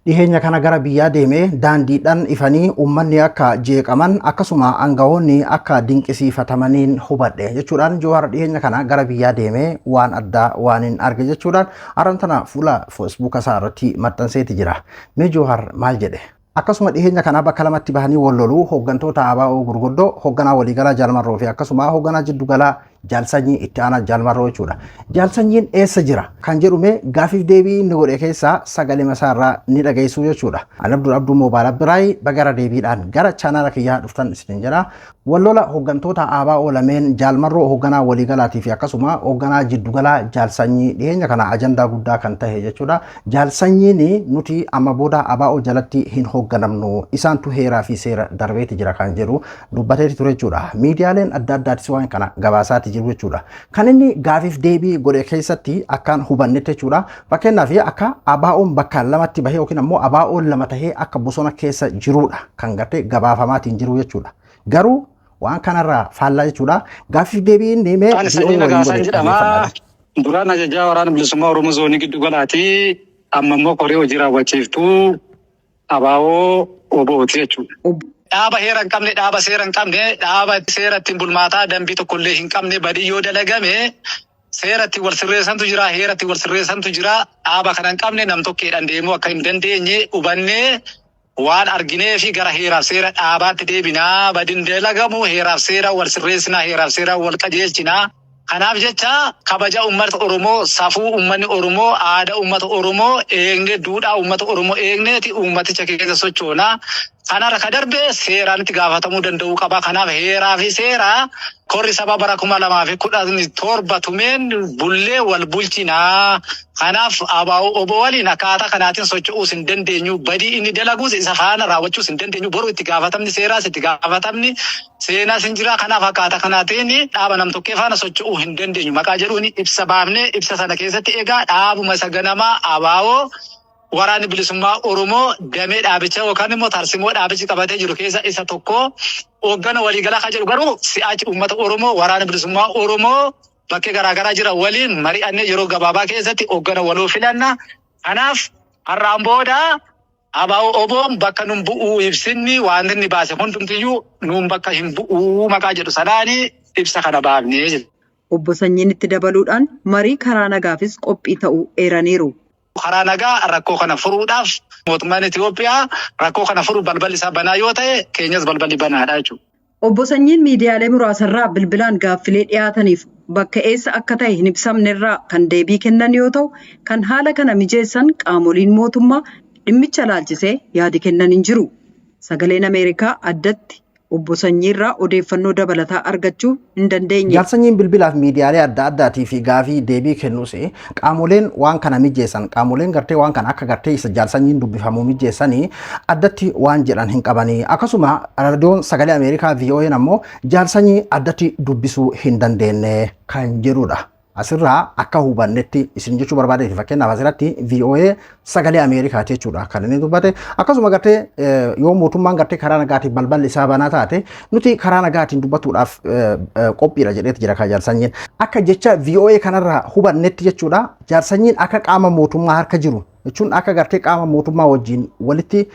Dhiheenya kana gara biyyaa deemee daandiidhaan ifanii uummanni akka jeeqaman, akkasuma aangawoonni akka dinqisiifatamaniin hubadhe jechuudhaan, Jawaar dhiheenya kana gara biyyaa deemee waan addaa waan hin arge jechuudhaan arran tana fuula Feesbuuka isaa irratti maxxanseeti jira. Mee Jawaar maal jedhe? Akkasuma dhiheenya kana bakka lamatti bahanii wal loluu hooggantoota ABO gurguddoo, hoogganaa waliigalaa Jaalmarroo fi akkasuma hoogganaa jiddugalaa Jaalsanyii, itti aanaa Jaalmarroo jechuudha. Jaalsanyiin eessa jira kan jedhume gaafiif deebii inni godhe keessaa sagalee masaarraa ni dhageessuu jechuudha. Ani Abdul Abduu Moobaala Biraay bagara deebiidhaan gara chaanaala kiyyaa dhuftan isinin jedha. Wallola hooggantoota ABO lameen, Jaalmarroo hoogganaa waliigalaatii fi akkasuma hoogganaa jiddugalaa Jaalsanyii, dhiheenya kana ajandaa guddaa kan tahe jechuudha. Jaalsanyiin nuti amma booda ABO jalatti hin hoogganamnu, isaantu heeraa fi seera darbeeti jira kan jedhu dubbateeti ture jechuudha. Miidiyaaleen adda addaatis waan kana gabaasaati jiru jechuudha. Kan inni gaafiif deebii godhe keessatti akkaan hubannetti jechuudha. Fakkeenyaaf, akka ABO'n bakka lamatti bahee yookiin ammoo ABO'n lama tahee akka bosona keessa jirudha kan gartee gabaafamaatiin jiru jechuudha. Garuu waan kanarraa faallaa jechuudha. Gaafiif deebii inni mee Ani Sanyii Nagaasaan jedhama. Duraan ajajaa Waraana Bilisummaa Oromoo zoonii giddu galaati. Amma immoo koree hojii raawwachiiftuu ABO OBOti jechuudha. Dhaaba heera hin qabne, dhaaba seera hin qabne, dhaaba seera ittiin bulmaataa dambii tokkollee hin qabne, badii yoo dalagame seera ittiin wal sirreessantu jira, heera ittiin wal sirreessantu jira. Dhaaba kana hin qabne nam tokkeedhaan deemuu akka hin dandeenye hubannee, waan arginee fi gara heeraaf seera dhaabaatti deebinaa. Badin dalagamu heeraaf seera wal sirreessinaa, heeraaf seera wal qajeelchinaa. Kanaaf jecha kabaja uummata Oromoo, safuu uummanni Oromoo, aadaa uummata Oromoo eegnee, duudhaa uummata Oromoo eegneeti uummaticha keessa sochoonaa. Kanarra ka darbe seeraan itti gaafatamuu danda'uu qaba. Kanaaf heeraa fi seera korri saba bara 2017 tumeen bullee wal bulchinaa. Kanaaf ABO OBO waliin akkaataa kanaatiin socho'uus hin dandeenyu. Badii inni dalaguus isa faana raawwachuus hin dandeenyu. Boru itti gaafatamni seeraas itti gaafatamni seenaas hin jira. Kanaaf akkaataa kanaatiin dhaaba nam-tokkee faana socho'uu hin dandeenyu. Maqaa jedhuun ibsa baafnee, ibsa sana keessatti egaa dhaabuma isa ganamaa ABO, Waraanni Bilisummaa Oromoo, damee dhaabicha yookaan immoo tarsimoo dhaabichi qabatee jiru keessa isa tokko. Hooggana waliigalaa kan jedhu garuu si'achi uummata Oromoo, Waraana Bilisummaa Oromoo bakkee garaagaraa jira waliin mari'annee yeroo gabaabaa keessatti hooggana waloo filanna. Kanaaf har'aan booda ABO OBOon bakka nun bu'uu, ibsinni wanti inni baase hundumtiyyuu nuun bakka hin bu'uu maqaa jedhu sanaani ibsa kana baafnee jechuudha. Obbo Sanyiin itti dabaluudhaan marii karaa nagaafis qophii ta'uu eeraniiru. Karaa nagaa rakkoo kana furuudhaaf mootummaan Itoophiyaa rakkoo kana furuuf balballi isaa banaa yoo ta'e, keenyas balballi banaadha jechuudha. Obbo Sanyiin miidiyaalee muraasarraa bilbilaan gaaffilee dhiyaataniif bakka eessa akka ta'e hin ibsamnerraa kan deebii kennan yoo ta'u, kan haala kana mijeessan qaamoliin mootummaa dhimmicha laalchisee yaadi kennan hin jiru. Sagaleen Ameerikaa addatti Obbo Sanyiirraa odeeffannoo dabalataa argachuu hin dandeenye. Jaalsanyiin bilbilaaf miidiyaalee adda addaatii fi gaafii deebii kennus, qaamoleen waan kana mijeessan, qaamoleen gartee waan kana akka gartee isa jaalsanyiin dubbifamuu mijeessanii addatti waan jedhan hin qabanii. Akkasuma raadiyoon Sagalee Ameerikaa VOA'n ammoo jaalsanyii addatti dubbisuu hin dandeenye kan jedhudha. Asirraa akka hubannetti isin jechuu barbaadeeti, fakkeenyaaf asirratti VOA Sagalee Ameerikaati jechuudha kan inni dubbate. Akkasuma gartee yoo mootummaan gartee karaa nagaatiin balballi isaa banaa taate, nuti karaa nagaatiin dubbatuudhaaf qophiidha jedheeti jira kan jaalsanyiin. Akka jecha VOA kanarraa hubannetti jechuudha, jaalsanyiin akka qaama mootummaa harka jiru jechuun akka gartee qaama mootummaa wajjin walitti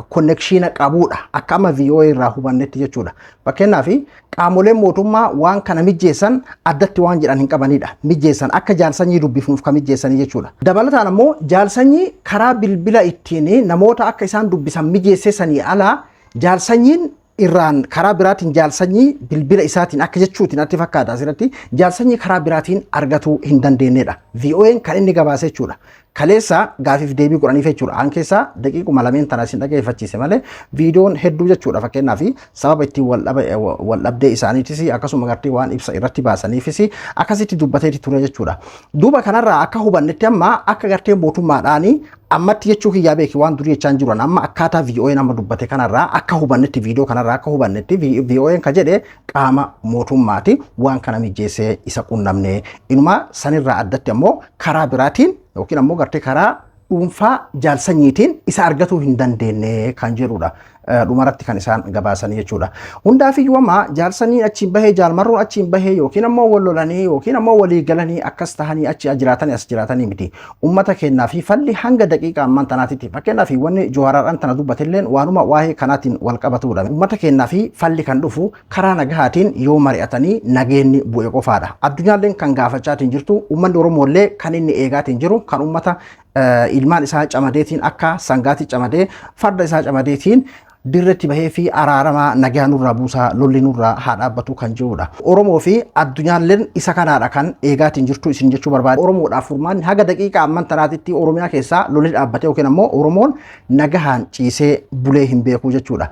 connection qabuudha akka amma VOA irraa hubannetti jechuudha. Fakkeenyaaf, qaamoleen mootummaa waan kana mijeessan addatti waan jedhan hin qabanidha. Mijeessan akka jaalsanyii dubbifnuuf kan mijeessanii jechuudha. Dabalataan ammoo jaalsanyii karaa bilbila ittiin namoota akka isaan dubbisan mijeessee sanii alaa, jaalsanyiin irraan karaa biraatiin jaalsanyii bilbila isaatiin akka jechuutiin natti fakkaata, asirratti jaalsanyii karaa biraatiin argatuu hin dandeenyedha. VOA'n kan inni gabaase jechuudha. Kaleessa gaafiif deebii godhaniif jechuudha. An keessaa daqiiquma lameen tana isin dhageeffachiise malee viidiyoon hedduu jechuudha. Fakkeenyaaf, sababa ittiin wal dhabdee isaaniitis, akkasuma gartee waan ibsa irratti baasaniifis akkasitti dubbateeti ture jechuudha. Duuba kanarraa akka hubannetti, amma akka gartee mootummaadhaani ammatti jechuu kiyyaa beeki, waan durii jechaan jiran, amma akkaataa VOA'n amma dubbate kanarraa akka hubannetti, viidiyoo kanarraa akka hubannetti, VOA'n ka jedhe qaama mootummaati waan kana mijeessee isa qunnamne. Inuma sanirraa addatti ammoo karaa biraatiin yookiin ammoo gartee karaa Dhuunfaa Jaal Sanyiitiin isa argatuu hin dandeenye kan jedhudha. Dhumarratti kan isaan gabaasanii jechuudha. Hundaafiyyuu amma Jaal Sanyiin achiin bahee, Jaal Marroon achiin bahee, yookiin ammoo wal lolanii yookiin ammoo walii galanii akkas tahanii achi jiraatanii as jiraatanii miti. Uummata keenyaa fi falli hanga daqiiqa ammaan tanaatitti, fakkeenyaaf wanni Jawaaraadhaan tana dubbatelleen waanuma waa'ee kanaatiin wal qabatudha. Uummata keenyaa fi falli kan dhufu karaa nagahaatiin yoo mari'atanii nageenyi bu'e qofaadha. Addunyaalleen kan gaafachaatiin jirtu, uummanni Oromoollee kan inni eegaatiin jiru, kan uummata ilmaan isaa camadeetiin akka sangaatti camadee, farda isaa camadeetiin dirretti bahee fi araaramaa, nagaa nurraa buusaa, lolli nurraa haa dhaabbatu kan jirudha. Oromoo fi addunyaalleen isa kanaadha kan eegaatiin jirtu isin jechuu barbaada. Oromoodhaaf furmaanni haga daqiiqa amman tanaatitti Oromiyaa keessaa lolli dhaabbatee yookiin ammoo Oromoon nagahaan ciisee bulee hin beeku jechuudha.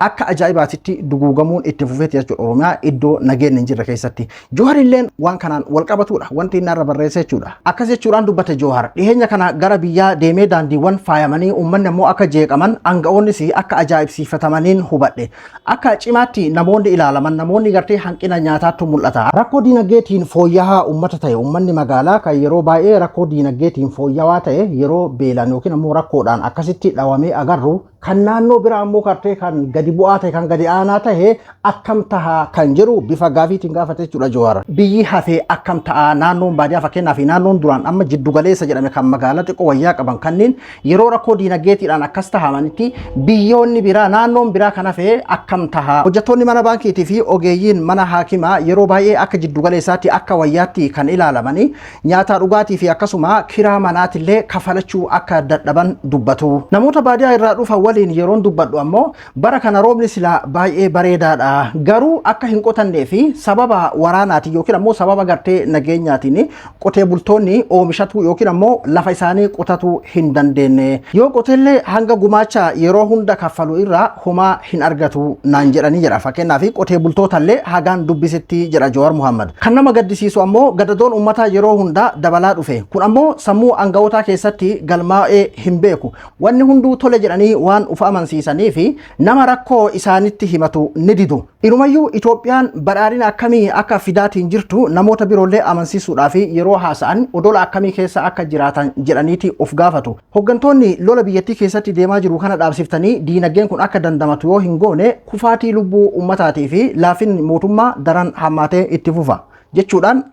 Akka ajaa'ibaatitti duguugamuun itti fufeeti jechuudha Oromiyaa iddoo nageenyi hin jirre keessatti. Joohar illeen waan kanaan wal qabatudha wanti inni irra barreesse jechuudha. Akkas jechuudhaan dubbate Joohar. Dhiheenya kana gara biyyaa deemee daandiiwwan faayamanii uummanni ammoo akka jeeqaman, aanga'oonnis akka ajaa'ibsiifatamaniin hubadhe. Akka cimaatti namoonni ilaalaman, namoonni gartee hanqina nyaataatu mul'ata. Rakkoo diinagdeetiin fooyya'aa uummata ta'e, uummanni magaalaa kan yeroo baay'ee rakkoo diinagdeetiin fooyya'aa ta'e, yeroo beelaan yookiin ammoo rakkoodhaan akkasitti dhawamee agarru, kan naannoo biraa ammoo gartee kan gadi bu'aa ta'e, kan gadi aanaa ta'e akkam taha kan jedhu bifa gaafiitiin gaafate jechuudha Jawaar. Biyyi hafee akkam ta'a? Naannoon baadiyyaa, fakkeenyaaf naannoon duraan amma jiddu galeessa jedhame kan magaalaa xiqqoo wayyaa qaban kanneen yeroo rakkoo diinagdeetiidhaan akkas tahamanitti, biyyoonni biraa, naannoon biraa kan hafee akkam taha? Hojjettoonni mana baankiitii fi ogeeyyiin mana haakimaa yeroo baay'ee akka jiddu galeessaatti, akka wayyaatti kan ilaalamanii nyaataa, dhugaatii fi akkasuma kiraa manaatillee kafalachuu akka dadhaban dubbatu. Namoota baadiyyaa irraa dhufan waliin yeroon dubbadhu ammoo bara kana roobni silaa baay'ee bareedaadha. Garuu akka hin qotannee fi sababa waraanaatiin yookiin ammoo sababa gartee nageenyaatiin qotee bultoonni oomishatu yookiin ammoo lafa isaanii qotatu hin dandeenye. Yoo qoteellee hanga gumaacha yeroo hunda kaffalu irraa homaa hin argatu naan jedhanii jedha. Fakkeenyaaf qotee bultootallee hagaan dubbisetti jedha Jawaar Muhammad. Kan nama gaddisiisu ammoo gadadoon uummataa yeroo hunda dabalaa dhufe. Kun ammoo sammuu aanga'ootaa keessatti galmaa'ee hin beeku. Wanni hunduu tole jedhanii waan ufa amansiisanii fi nama rakkoo isaanitti himatu ni didu. Inumayyuu Itoophiyaan badhaadhina akkamii akka fidaatiin jirtu namoota biroollee amansiisuudhaaf yeroo haasa'an odola akkamii keessa akka jiraatan jedhaniiti of gaafatu. Hooggantoonni lola biyyattii keessatti deemaa jiru kana dhaabsiftanii diinagdeen kun akka dandamatu yoo hin goone, kufaatii lubbuu uummataatii fi laafinni mootummaa daran hammaatee itti fufa jechuudhaan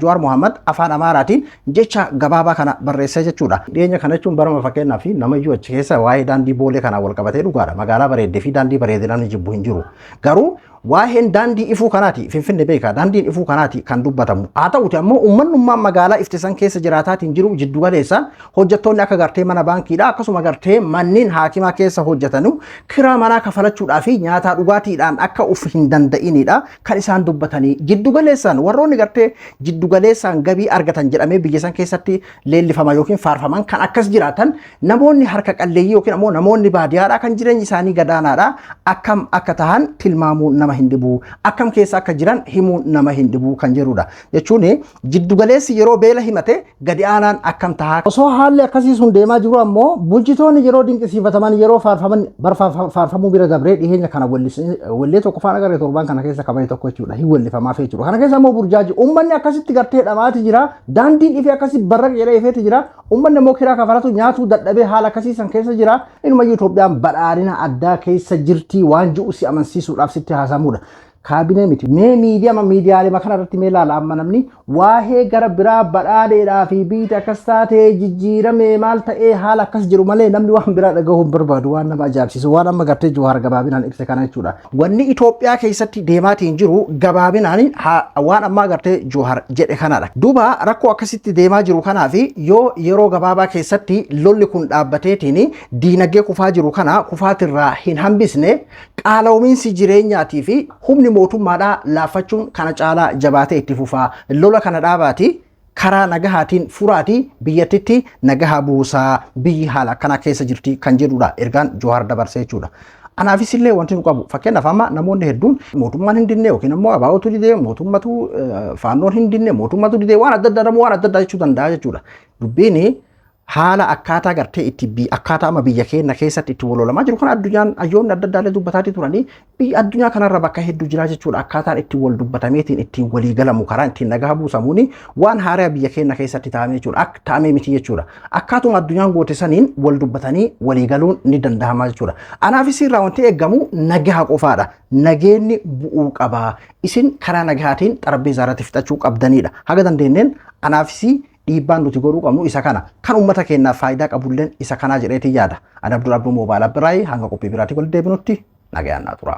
Jawaar Mohaammed afaan Amaaraatiin jecha gabaabaa kana barreessee jechuudha. Dhiyeenya kana jechuun barama, fakkeenyaaf nama iyyuu achi keessa waa'ee daandii Boolee kanaan wal qabatee dhugaadha. Magaalaa bareeddee fi daandii bareedee namni jibbu hin jiru. Garuu waa'een daandii ifuu kanaati, Finfinne beekaa, daandiin ifuu kanaati kan dubbatamu. Haa ta'uti ammoo uummanummaan magaalaa iftisan keessa jiraataatiin jiru jiddu galeessaan hojjettoonni akka gartee mana baankiidha, akkasuma gartee manneen haakimaa keessa hojjetanu kiraa manaa kafalachuudhaa fi nyaataa dhugaatiidhaan akka uf hin danda'inidha kan isaan dubbatanii. Jiddu galeessaan warroonni gartee jiddu galeessaan gabii argatan jedhamee biyya san keessatti leellifama yookiin faarfaman kan akkas jiraatan, namoonni harka qalleeyyii yookiin ammoo namoonni baadiyyaadhaa kan jireenyi isaanii gadaanaadha akkam akka tahan tilmaamuu nama hin dhibu, akkam keessa akka jiran himuu nama hin dhibu kan jedhudha. Jechuun jiddugaleessi yeroo beela himate gadi aanaan akkam tahaa? Osoo haalli akkasii sun deemaa jiru ammoo bulchitoonni yeroo dinqisiifataman, yeroo faarfaman, faarfamuu bira dabree dhiheenya kana wellee tokko faana agarre, torbaan kana keessa kabaje tokko jechuudha, hin wellifamaaf jechuudha. Kana keessa ammoo burjaaji uummanni akkasitti gartee dhamaati jira, daandiin ifee akkasi barra jedhee ifeeti jira, uummanni ammoo kiraa kafalatu nyaatuu dadhabee haala akkasii san keessa jira. Inumayyuu Itoophiyaan badhaadhina addaa keessa jirti waan ji'u si amansiisuudhaaf sitti haasamudha. Kaabinee miti. Mee miidiyaa miidiyaalee kana irratti mee ilaala. Amma namni waa'ee gara biraa badhaadheedhaa fi biyyi akkas taatee jijjiirame maal ta'ee haala akkas jiru malee namni waan biraa dhagahuu hin barbaadu. Waan nama ajaa'ibsiisu waan amma gartee Jawaar gabaabinaan ibse kana jechuudha. Wanni Itoophiyaa keessatti deemaatiin jiru gabaabinaan waan ammaa gartee Jawaar jedhe kanadha. Duuba rakkoo akkasitti deemaa jiru kanaaf yoo yeroo gabaabaa keessatti lolli kun dhaabbateetiin diinagdee kufaa jiru kana kufaatirraa hin hambisne, qaala'umiinsi jireenyaatii fi humni mootummaadhaa laaffachuun kana caalaa jabaatee itti fufaa. Lola kana dhaabaati karaa nagahaatiin furaatii biyyattitti nagaha buusaa, biyyi haala akkanaa keessa jirti kan jedhudha ergaan Jawaar dabarsee jechuudha. Anaafis illee wanti nu qabu, fakkeenyaaf amma namoonni hedduun mootummaan hin dinne yookiin ammoo abaa'otu didee, mootummatu faannoon hin dinne, mootummatu didee, waan adda addaa waan adda addaa jechuu danda'a jechuudha. Dubbiin Haala akkaataa gartee itti akkaataa amma biyya keenya keessatti itti walolamaa jiru kana addunyaan hayyoonni adda addaallee dubbataatii turanii, biyya addunyaa kanarra bakka hedduu jira jechuudha. Akkaataan itti wal dubbatameetiin ittiin walii galamu, karaa ittiin nagaa buusamuuni waan haaraa biyya keenya keessatti ta'amee jechuudha. Akka ta'amee miti jechuudha. Akkaatuma addunyaan goote saniin wal dubbatanii walii galuun ni danda'ama jechuudha. Anaafis irraa wanti eeggamu nagaa qofaadha. Nageenyi bu'uu qaba. Isin karaa nagaatiin xarabbeezaa irratti fixachuu qabdanidha. Haga dandeenyeen anaafis dhiibbaan nuti godhuu qabnu isa kana. Kan uummata keenyaaf faayidaa qabulleen isa kanaa jedheetiin yaada. Ani Abdul Abduu Moobaayil Abbiraayii, hanga qophii biraatii walitti deebinutti nagayaan naa tura.